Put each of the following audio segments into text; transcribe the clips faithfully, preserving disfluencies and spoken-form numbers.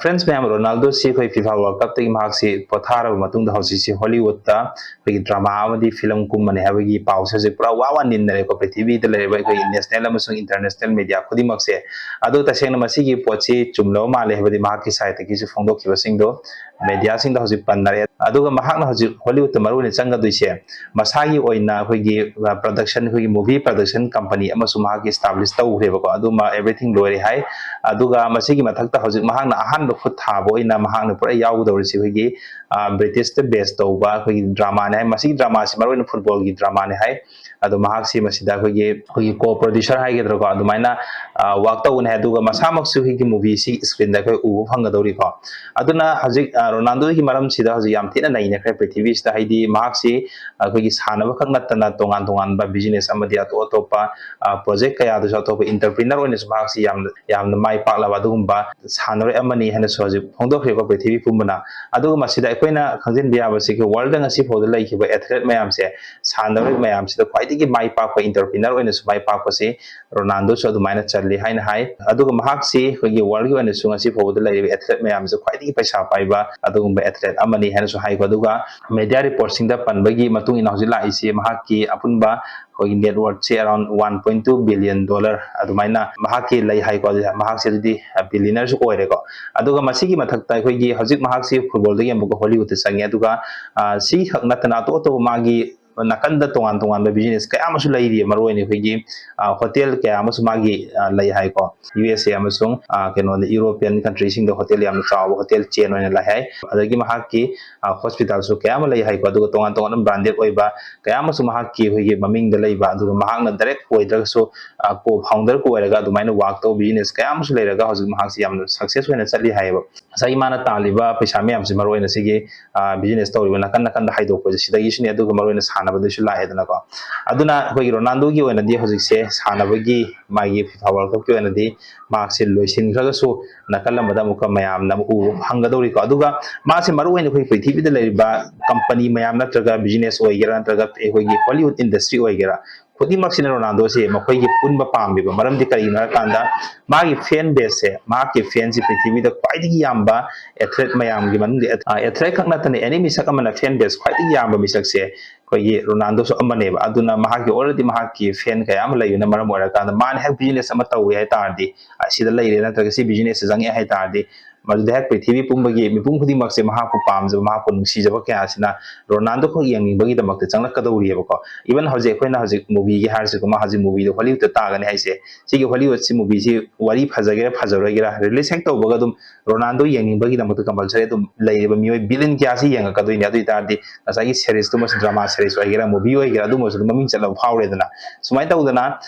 Friends ꯃꯌꯥꯝ, ꯔꯣꯅꯥꯜꯗꯣꯁꯤ ꯑꯩꯈꯣꯏ FIFA World Cupꯇꯒꯤ ꯃꯍꯥꯛꯁꯤ ꯄꯣꯊꯥꯔꯕ ꯃꯇꯨꯡꯗ ꯍꯧꯖꯤꯛꯁꯤ ꯍꯣꯂꯤꯋꯨꯗꯇ ꯑꯩꯈꯣꯏꯒꯤ drama ꯑꯃꯗꯤ film ꯀꯨꯝꯕꯅꯤ ꯍꯥꯏꯕꯒꯤ ꯄꯥꯎꯁꯦ ꯍꯧꯖꯤꯛ ꯄꯨꯔꯥ ꯋꯥ ꯋꯥ ꯅꯤꯟꯅꯔꯦꯀꯣ꯫ ꯄ꯭ꯔꯤꯊꯤꯕꯤꯗ ꯂꯩꯔꯤꯕ ꯑꯩꯈꯣꯏꯒꯤ national ꯑꯃꯁꯨꯡ international media ꯈꯨꯗꯤꯡꯃꯛꯁꯦ꯫ ꯑꯗꯨ ꯇꯁꯦꯡꯅ ꯃꯁꯤꯒꯤ ꯄꯣꯠꯁꯤ ꯆꯨꯝꯂꯕ ꯃꯥꯜꯂꯦ ꯍꯥꯏꯕꯗꯤ ꯃꯍꯥꯛꯀꯤ sideꯇꯒꯤꯁꯨ ꯐꯣꯡꯗꯣꯛꯈꯤꯕꯁꯤꯡꯗꯣ mediaꯁꯤꯡꯗ ꯍꯧꯖꯤꯛ ꯄꯟꯅꯔꯦ꯫ ꯑꯗꯨꯒ ꯃꯍꯥꯛꯅ ꯍꯧꯖꯤꯛ ꯍꯣꯂꯤꯋꯨꯗꯇ ꯃꯔꯨ ꯑꯣꯏꯅ ꯆꯪꯒꯗꯣꯏꯁꯦ ꯃꯁꯥꯒꯤ ꯑꯣꯏꯅ ꯑꯩꯈꯣꯏꯒꯤ production, ꯑꯩꯈꯣꯏꯒꯤ movie production company ꯑꯃꯁꯨ ꯃꯍꯥꯛꯀꯤ establish ꯇꯧꯈ꯭ꯔꯦꯕꯀꯣ꯫ ꯑꯗꯨꯃ everything ꯂꯣꯏꯔꯦ ꯍꯥꯏ꯫ ꯑꯗꯨꯒ ꯃꯁꯤꯒꯤ ꯃꯊꯛꯇ ꯍꯧꯖꯤꯛ ꯃꯍꯥꯛꯅ ꯑꯍꯥꯟꯕ ꯈꯨꯠ ꯊꯥꯕ ꯑꯣꯏꯅ ꯃꯍꯥꯛꯅ ꯄꯨꯔꯥ ꯌꯥꯎꯒꯗꯧꯔꯤꯁꯤ ꯑꯩꯈꯣꯏꯒꯤ British ꯇ base ꯇꯧꯕ ꯑꯩꯈꯣꯏꯒꯤ drama ꯅꯤ ꯍꯥꯏ꯫ ꯃꯁꯤꯒꯤ drama ꯁꯤ ꯃꯔꯨ ꯑꯣꯏꯅ football ꯒꯤ drama ꯅꯤ ꯍꯥꯏ꯫ ꯑꯗꯣ ꯃꯍꯥꯛꯁꯤ ꯃꯁꯤꯗ ꯑꯩꯈꯣꯏꯒꯤ, ꯑꯩꯈꯣꯏꯒꯤ co-producer ꯍꯥꯏꯒꯗ꯭ꯔꯥꯀꯣ, ꯑꯗꯨꯃꯥꯏꯅ work ꯇꯧꯒꯅꯤ ꯍꯥꯏ꯫ ꯑꯗꯨꯒ ꯃꯁꯥꯃꯛꯁꯨ ꯑꯩꯈꯣꯏꯒꯤ movie ꯁꯤ screen ꯗ ꯑꯩꯈꯣꯏ ꯎꯕ ꯐꯪꯒꯗꯧꯔꯤꯀꯣ꯫ ꯑꯗꯨꯅ ꯍꯧꯖꯤꯛ ꯔꯣꯅꯥꯜꯗꯣꯒꯤ ꯃꯔꯝꯁꯤꯗ ꯍꯧꯖꯤꯛ ꯌꯥꯝ ꯊꯤꯅ ꯅꯩꯅꯈ꯭ꯔꯦ ꯄ꯭ꯔꯤꯊꯤꯕꯤꯁꯤꯗ꯫ ꯍꯥꯏꯗꯤ ꯃꯍꯥꯛꯁꯤ ꯑꯩꯈꯣꯏꯒꯤ ꯁꯥꯟꯅꯕ ꯈꯛ ꯅꯠꯇꯅ ꯇꯣꯉꯥꯟ ꯇꯣꯉꯥꯟꯕ business ꯑꯃꯗꯤ ꯑꯇꯣꯞ ꯑꯇꯣꯞꯄ project ꯀꯌꯥꯗꯁꯨ ꯑꯇꯣꯞꯄ entrepreneur ꯑꯣꯏꯅꯁꯨ ꯃꯍꯥꯛꯁꯤ ꯌꯥꯝꯅ, ꯌꯥꯝꯅ ꯃꯥꯏ ꯄꯥꯛꯂꯕ ꯑꯗꯨꯒꯨꯝꯕ ꯁꯥꯟꯅꯔꯣꯏ ꯑꯃꯅꯤ ꯍꯥꯏꯅꯁꯨ ꯍꯧꯖꯤꯛ ꯐꯣꯡꯗꯣꯛꯈ꯭ꯔꯦꯀꯣ ꯄ꯭ꯔꯤꯊꯤꯕꯤ ꯄꯨꯝꯕꯅ꯫ ꯑꯗꯨꯒ ꯃꯁꯤꯗ ꯑꯩꯈꯣꯏꯅ ꯈꯪꯖꯤꯟꯕ ꯌꯥꯕꯁꯤ ꯑꯩꯈꯣꯏ world ꯗ ꯉꯁꯤ ꯐꯥꯎꯗ ꯂꯩꯈꯤꯕ athlete ꯃꯌꯥꯝꯁꯦ, ꯁꯥꯟꯅꯔꯣꯏ ꯃꯌꯥꯝꯁꯤꯗ ꯈ꯭ꯋꯥꯏꯗꯒꯤ ꯃꯥꯏ ꯄꯥꯛꯄ entrepreneur ꯑꯣꯏꯅꯁꯨ ꯃꯥꯏ ꯄꯥꯛꯄꯁꯤ ꯔꯣꯅꯥꯜꯗꯣꯁꯨ ꯑꯗꯨꯃꯥꯏꯅ ꯆꯜꯂꯤ ꯍꯥꯏꯅ ꯍꯥꯏ꯫ ꯑꯗꯨꯒ ꯃꯍꯥꯛꯁꯤ ꯑꯩꯈꯣꯏꯒꯤ world ꯒꯤ ꯑꯣꯏꯅꯁꯨ ꯉꯁꯤ ꯐꯥꯎꯕꯗ ꯂꯩꯔꯤꯕ athlete ꯃꯌꯥꯝꯁꯦ ꯈ꯭ꯋꯥꯏꯗꯒꯤ ꯄꯩꯁꯥ ꯄꯥꯏꯕ ꯑꯗꯨꯒꯨꯝꯕ athlete ꯑꯃꯅꯤ ꯍꯥꯏꯅꯁꯨ ꯍꯥꯏꯀꯣ꯫ ꯑꯗꯨꯒ media report ꯁꯤꯡꯗ ꯄꯟꯕꯒꯤ ꯃꯇꯨꯡ ꯏꯟꯅ ꯍꯧꯖꯤꯛ ꯂꯥꯛꯏꯁꯤ ꯃꯍꯥꯛꯀꯤ ꯑꯄꯨꯟꯕ ꯑꯩꯈꯣꯏꯒꯤ net worth ꯁꯦ around one point two billion dollar ꯑꯗꯨꯃꯥꯏꯅ ꯃꯍꯥꯛꯀꯤ ꯂꯩ ꯍꯥꯏꯀꯣ꯫ ꯑꯗꯨꯗꯤ ꯃꯍꯥꯛꯁꯦ ꯑꯗꯨꯗꯤ billionaire ꯁꯨ ꯑꯣꯏꯔꯦꯀꯣ꯫ ꯑꯗꯨꯒ ꯃꯁꯤꯒꯤ ꯃꯊꯛꯇ ꯑꯩꯈꯣꯏꯒꯤ ꯍꯧꯖꯤꯛ ꯃꯍꯥꯛꯁꯤ ꯐꯨꯠꯕꯣꯜꯗꯒꯤ ꯑꯃꯨꯛꯀ ꯍꯣꯂꯤꯋꯨꯗꯇ ꯆꯪꯉꯦ꯫ ꯑꯗꯨꯒ ꯁꯤ ꯈꯛ ꯅꯠꯇꯅ ꯑꯇꯣꯞ ꯑꯇꯣꯞꯄ ꯃꯥꯒꯤ ꯅꯥꯀꯟꯗ ꯇꯣꯉꯥꯟ ꯇꯣꯉꯥꯟꯕ business ꯀꯌꯥ ꯑꯃꯁꯨ ꯂꯩꯔꯤ꯫ ꯃꯔꯨ ꯑꯣꯏꯅ ꯑꯩꯈꯣꯏꯒꯤ hotel ꯀꯌꯥ ꯑꯃꯁꯨ ꯃꯥꯒꯤ ꯂꯩ ꯍꯥꯏꯀꯣ꯫ ꯌꯨ ꯑꯦꯁ ꯑꯦ ꯑꯃꯁꯨꯡ ꯀꯩꯅꯣꯗ European country ꯁꯤꯡꯗ hotel ꯌꯥꯝꯅ ꯆꯥꯎꯕ hotel chain ꯑꯣꯏꯅ ꯂꯩ ꯍꯥꯏ꯫ ꯑꯗꯒꯤ ꯃꯍꯥꯛꯀꯤ hospital ꯁꯨ ꯀꯌꯥ ꯑꯃ ꯂꯩ ꯍꯥꯏꯀꯣ꯫ ꯑꯗꯨꯒ ꯇꯣꯉꯥꯟ ꯇꯣꯉꯥꯟꯕ branded ꯑꯣꯏꯕ ꯀꯌꯥ ꯑꯃꯁꯨ ꯃꯍꯥꯛꯀꯤ ꯑꯩꯈꯣꯏꯒꯤ ꯃꯃꯤꯡꯗ ꯂꯩꯕ, ꯑꯗꯨꯒ ꯃꯍꯥꯛꯅ direct ꯑꯣꯏꯗ꯭ꯔꯒꯁꯨ co founder ꯀ ꯑꯣꯏꯔꯒ ꯑꯗꯨꯃꯥꯏꯅ work ꯇꯧꯕ business ꯀꯌꯥ ꯑꯃꯁꯨ ꯂꯩꯔꯒ ꯍꯧꯖꯤꯛ ꯃꯍꯥꯛꯁꯤ ꯌꯥꯝꯅ success ꯑꯣꯏꯅ ꯆꯠꯂꯤ ꯍꯥꯏꯌꯦꯕ꯫ ꯉꯁꯥꯏꯒꯤ ꯃꯥꯅ ꯇꯥꯜꯂꯤꯕ ꯄꯩꯁꯥ ꯃꯌꯥꯝꯁꯦ ꯃꯔꯨ ꯑꯣꯏꯅ ꯁꯤꯒꯤ business ꯇꯧꯔꯤꯕ ꯅꯥꯀꯟ ꯅꯥꯀꯟꯗ ꯍꯥꯏꯗꯣꯛꯄꯁꯦ ꯁꯤꯗꯒꯤꯁꯨꯅꯦ꯫ ꯑꯗꯨꯒ ꯃꯔꯨ ꯑꯣꯏꯅ ꯁꯥꯟꯅꯕꯗꯁꯨ ꯂꯥꯛꯑꯦꯗꯅꯀꯣ꯫ ꯑꯗꯨꯅ ꯑꯩꯈꯣꯏꯒꯤ ꯔꯣꯅꯥꯜꯗꯣꯒꯤ ꯑꯣꯏꯅꯗꯤ ꯍꯧꯖꯤꯛꯁꯦ ꯁꯥꯟꯅꯕꯒꯤ ꯃꯥꯒꯤ FIFA World Cup ꯀꯤ ꯑꯣꯏꯅꯗꯤ ꯃꯍꯥꯛꯁꯦ ꯂꯣꯏꯁꯤꯟꯈ꯭ꯔꯒꯁꯨ ꯅꯥꯀꯜ ꯑꯃꯗ ꯑꯃꯨꯛꯀ ꯃꯌꯥꯝꯅ ꯑꯃꯨꯛ ꯎꯕ ꯐꯪꯒꯗꯧꯔꯤꯀꯣ꯫ ꯑꯗꯨꯒ ꯃꯥꯁꯦ ꯃꯔꯨ ꯑꯣꯏꯅ ꯑꯩꯈꯣꯏ ꯄ꯭ꯔꯤꯊꯤꯕꯤꯗ ꯂꯩꯔꯤꯕ company ꯃꯌꯥꯝ ꯅꯠꯇ꯭ꯔꯒ business ꯑꯣꯏꯒꯦꯔꯥ ꯅꯠꯇ꯭ꯔꯒ ꯑꯩꯈꯣꯏꯒꯤ Hollywood industry ꯑꯣꯏꯒꯦꯔꯥ ꯈꯨꯗꯤꯡꯃꯛꯁꯤꯅ ꯔꯣꯅꯥꯜꯗꯣꯁꯦ ꯃꯈꯣꯏꯒꯤ ꯄꯨꯟꯕ ꯄꯥꯝꯃꯤꯕ ꯃꯔꯝꯗꯤ ꯀꯔꯤꯒꯤꯅꯣ ꯍꯥꯏꯔꯀꯥꯟꯗ, ꯃꯥꯒꯤ ꯐꯦꯟ ꯕꯦꯁꯁꯦ, ꯃꯍꯥꯛꯀꯤ ꯐꯦꯟꯁꯤ ꯄ꯭ꯔꯤꯊꯤꯕꯤꯗ ꯈ꯭ꯋꯥꯏꯗꯒꯤ ꯌꯥꯝꯕ ꯑꯦꯊ꯭ꯂꯦꯠ ꯃꯌꯥꯝꯒꯤ ꯃꯅꯨꯡꯗ ꯑꯦꯊ꯭ꯂꯦꯠ ꯈꯛ ꯅꯠꯇꯅ ꯑꯦꯅꯤ ꯃꯤꯁꯛ ꯑꯃꯅ ꯐꯦꯟ ꯕꯦꯁ ꯈ꯭ꯋꯥꯏꯗꯒꯤ ꯌꯥꯝꯕ ꯃꯤꯁꯛꯁꯦ ꯑꯩꯈꯣꯏꯒꯤ ꯔꯣꯅꯥꯜꯗꯣꯁꯨ ꯑꯃꯅꯦꯕ꯫ ꯑꯗꯨꯅ ꯃꯍꯥꯛꯀꯤ already ꯃꯍꯥꯛꯀꯤ ꯐꯦꯟ ꯀꯌꯥ ꯑꯃ ꯂꯩꯕꯅ ꯃꯔꯝ ꯑꯣꯏꯔꯀꯥꯟꯗ, ꯃꯥꯅ ꯍꯦꯛ ꯕꯤꯖꯤꯅꯦꯁ ꯑꯃ ꯇꯧꯒꯦ ꯍꯥꯏ ꯇꯥꯔꯗꯤ, ꯑꯁꯤꯗ ꯂꯩꯔꯦ ꯅꯠꯇ꯭ꯔꯒ ꯁꯤ ꯕꯤꯖꯤꯅꯦꯁꯁꯦ ꯆꯪꯉꯦ ꯍꯥꯏ ꯇꯥꯔꯗꯤ, ꯃꯗꯨꯗ ꯍꯦꯛ ꯄ꯭ꯔꯤꯊꯤꯕꯤ ꯄꯨꯝꯕꯒꯤ ꯃꯤꯄꯨꯝ ꯈꯨꯗꯤꯡꯃꯛꯁꯦ ꯃꯍꯥꯛꯄꯨ ꯄꯥꯝꯖꯕ, ꯃꯍꯥꯛꯄꯨ ꯅꯨꯡꯁꯤꯖꯕ ꯀꯌꯥ ꯑꯁꯤꯅ ꯔꯣꯅꯥꯜꯗꯣ ꯈꯛ ꯌꯦꯡꯅꯤꯡꯕꯒꯤꯗꯃꯛꯇ ꯆꯪꯂꯛꯀꯗꯧꯔꯤꯑꯕꯀꯣ꯫ Even ꯍꯧꯖꯤꯛ ꯑꯩꯈꯣꯏꯅ ꯍꯧꯖꯤꯛ ꯃꯨꯚꯤꯒꯤ ꯍꯥꯏꯔꯁꯤꯀꯣ, ꯃꯥ ꯍꯧꯖꯤꯛ ꯃꯨꯚꯤꯗꯣ ꯍꯣꯂꯤꯋꯨꯗꯇ ꯇꯥꯒꯅꯤ ꯍꯥꯏꯁꯦ, ꯁꯤꯒꯤ ꯍꯣꯂꯤꯋꯨꯗꯁꯤ ꯃꯨꯚꯤꯁꯤ ꯋꯥꯔꯤ ꯐꯖꯒꯦꯔꯥ ꯐꯖꯔꯣꯏꯒꯦꯔꯥ, ꯔꯤꯂꯤꯁ ꯍꯦꯛ ꯇꯧꯕꯒ ꯑꯗꯨꯝ ꯔꯣꯅꯥꯜꯗꯣ ꯌꯦꯡꯅꯤꯡꯕꯒꯤꯗꯃꯛꯇ ꯀꯝꯄꯜꯁꯔꯤ ꯑꯗꯨꯝ ꯂꯩꯔꯤꯕ ꯃꯤꯑꯣꯏ ꯕꯤꯂꯤꯌꯟ ꯀꯌꯥꯁꯤ ꯌꯦꯡꯉꯛꯀꯗꯣꯏꯅꯤ꯫ ꯑꯗꯨ ꯑꯣꯏꯇꯥꯔꯗꯤ ꯉꯁꯥꯏꯒꯤ ꯁꯦꯔꯤꯁꯇꯨꯃꯁꯨ, ꯗ꯭ꯔꯃꯥ ꯁꯦꯔꯤꯁ ꯑꯣꯏꯒꯦꯔꯥ, ꯃꯨꯚꯤ ꯑꯣꯏꯒꯦꯔꯥ, ꯑꯗꯨꯃꯁꯨ ꯑꯗꯨꯝ ꯃꯃꯤꯡ ꯆꯠꯂꯕ ꯐꯥꯎꯔꯦꯗꯅ꯫ ꯁꯨꯃꯥꯏꯅ ꯇꯧꯗꯅ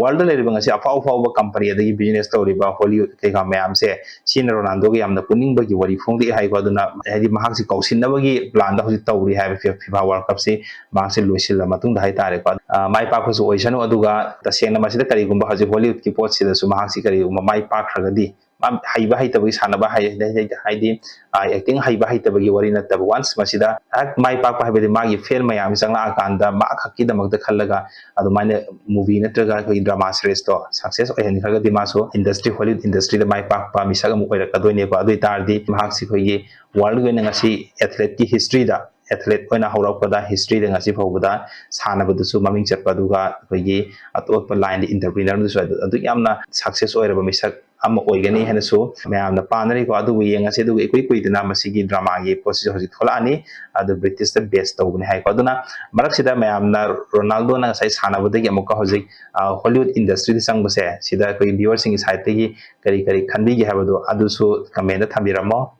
ꯋꯥꯔꯜꯗ ꯂꯩꯔꯤꯕ ꯉꯁꯤ ꯑꯐꯥꯎ ꯑꯐꯥꯎꯕ ꯀꯝꯄꯅꯤ ꯑꯗꯒꯤ ꯕꯤꯖꯤꯅꯦꯁ ꯇꯧꯔꯤꯕ ꯍꯣꯂꯤꯋꯨꯗ ꯀꯩꯀꯥ ꯃꯌꯥꯝꯁꯦ, ꯁꯤꯅ ꯔꯣꯅꯥꯜꯗꯣꯒ ꯌꯥꯝꯅ ꯄꯨꯅꯤꯡꯕꯒꯤ ꯋꯥꯔꯤ ꯐꯣꯡꯗꯣꯛꯑꯦ ꯍꯥꯏꯀꯣ꯫ ꯑꯗꯨꯅ ꯍꯥꯏꯗꯤ ꯃꯍꯥꯛꯁꯤ ꯀꯧꯁꯤꯟꯅꯕꯒꯤ ꯄ꯭ꯂꯥꯟꯗ ꯍꯧꯖꯤꯛ ꯇꯧꯔꯤ ꯍꯥꯏꯕ ꯐꯤꯐꯥ ꯋꯥꯔꯜ ꯀꯞꯁꯤ ꯃꯍꯥꯛꯁꯦ ꯂꯣꯏꯁꯤꯜꯂ ꯃꯇꯨꯡꯗ ꯍꯥꯏꯇꯥꯔꯦꯀꯣ꯫ ꯑ, ꯃꯥꯏ ꯄꯥꯛꯄꯁꯨ ꯑꯣꯏꯁꯅꯨ꯫ ꯑꯗꯨꯒ ꯇꯁꯦꯡꯅ ꯃꯁꯤꯗ ꯀꯔꯤꯒꯨꯝꯕ ꯍꯧꯖꯤꯛ ꯍꯣꯂꯤꯋꯨꯗꯀꯤ ꯄꯣꯠꯁꯤꯗꯁꯨ ꯃꯍꯥꯛꯁꯤ ꯀꯔꯤꯒꯨꯝꯕ ꯃꯥꯏ ꯄꯥꯛꯈ꯭ꯔꯒꯗꯤ, ꯃꯥ ꯍꯩꯕ ꯍꯩꯇꯕꯒꯤ ꯁꯥꯟꯅꯕ ꯍꯥꯏ-, ꯍꯥꯏ-, ꯍꯥꯏꯗꯤ, ꯑ, ꯑꯦꯛꯇꯤꯡ ꯍꯩꯕ ꯍꯩꯇꯕꯒꯤ ꯋꯥꯔꯤ ꯅꯠꯇꯕ, ꯋꯥꯟꯁ ꯃꯁꯤꯗ ꯍꯦꯛ ꯃꯥꯏ ꯄꯥꯛꯄ ꯍꯥꯏꯕꯗꯤ ꯃꯥꯒꯤ ꯐꯦꯟ ꯃꯌꯥꯝ ꯆꯪꯂꯛꯑꯀꯥꯟꯗ ꯃꯥ ꯈꯛꯀꯤꯗꯃꯛꯇ ꯈꯜꯂꯒ ꯑꯗꯨꯃꯥꯏꯅ ꯃꯨꯚꯤ ꯅꯠꯇ꯭ꯔꯒ ꯑꯩꯈꯣꯏꯒꯤ ꯗ꯭ꯔꯃꯥ ꯁꯦꯔꯤꯁꯇꯣ ꯁꯛꯁꯦꯁ ꯑꯣꯏꯍꯟꯈ꯭ꯔꯒꯗꯤ ꯃꯥꯁꯨ ꯏꯟꯗꯁꯇ꯭ꯔꯤ, ꯍꯣꯂꯤꯋꯨꯗ ꯏꯟꯗꯁꯇ꯭ꯔꯤꯗ ꯃꯥꯏ ꯄꯥꯛꯄ ꯃꯤꯁꯛ ꯑꯃ ꯑꯣꯏꯔꯛꯀꯗꯣꯏꯅꯦꯕ꯫ ꯑꯗꯨ ꯑꯣꯏ ꯇꯥꯔꯗꯤ ꯃꯍꯥꯛꯁꯤ ꯑꯩꯈꯣꯏꯒꯤ ꯋꯥꯔꯜꯒꯤ ꯑꯣꯏꯅ ꯉꯁꯤ ꯑꯦꯊ꯭ꯂꯦꯠꯀꯤ ꯍꯤꯁꯇ꯭ꯔꯤꯗ, ꯑꯦꯊ꯭ꯂꯦꯠ ꯑꯣꯏꯅ ꯍꯧꯔꯛꯄꯗ ꯍꯤꯁꯇ꯭ꯔꯤꯗ ꯉꯁꯤ ꯐꯥꯎꯕꯗ ꯁꯥꯟꯅꯕꯗꯁꯨ ꯃꯃꯤꯡ ꯆꯠꯄ, ꯑꯗꯨꯒ ꯑꯩꯈꯣꯏꯒꯤ ꯑꯇꯣꯞꯄ ꯂꯥꯏꯟꯗ ꯏꯟꯇꯔꯄ꯭ꯔꯤꯅꯔꯗꯁꯨ ꯑꯗꯨ, ꯑꯗꯨꯛ ꯌꯥꯝꯅ ꯁꯛꯁꯦꯁ ꯑꯣꯏꯔꯕ ꯃꯤꯁꯛ ꯑꯃ ꯑꯣꯏꯒꯅꯤ ꯍꯥꯏꯅꯁꯨ ꯃꯌꯥꯝꯅ ꯄꯥꯅꯔꯤꯀꯣ꯫ ꯑꯗꯨꯕꯨ ꯌꯦꯡꯉꯁꯤ꯫ ꯑꯗꯨꯒ ꯏꯀꯨꯏ ꯀꯨꯏꯗꯅ ꯃꯁꯤꯒꯤ ꯗ꯭ꯔꯃꯥꯒꯤ ꯄꯣꯠꯁꯤꯁꯨ ꯍꯧꯖꯤꯛ ꯊꯣꯛꯂꯛꯑꯅꯤ꯫ ꯑꯗꯨ ꯕ꯭ꯔꯤꯇꯤꯁꯇ ꯕꯦꯁ ꯇꯧꯕꯅꯤ ꯍꯥꯏꯀꯣ꯫ ꯑꯗꯨꯅ ꯃꯔꯛꯁꯤꯗ ꯃꯌꯥꯝꯅ ꯔꯣꯅꯥꯜꯗꯣꯅ ꯉꯁꯥꯏ ꯁꯥꯟꯅꯕꯗꯒꯤ ꯑꯃꯨꯛꯀ ꯍꯧꯖꯤꯛ, ꯑ, ꯍꯣꯂꯤꯋꯨꯗ ꯏꯟꯗꯁꯇ꯭ꯔꯤꯗ ꯆꯪꯕꯁꯦ, ꯁꯤꯗ ꯑꯩꯈꯣꯏꯒꯤ ꯚꯤꯌꯨꯋꯔꯁꯤꯡꯒꯤ ꯁꯥꯏꯠꯇꯒꯤ ꯀꯔꯤ ꯀꯔꯤ ꯈꯟꯕꯤꯒꯦ ꯍꯥꯏꯕꯗꯣ ꯑꯗꯨꯁꯨ ꯀꯃꯦꯟꯗ ꯊꯝꯕꯤꯔꯝꯃꯣ꯫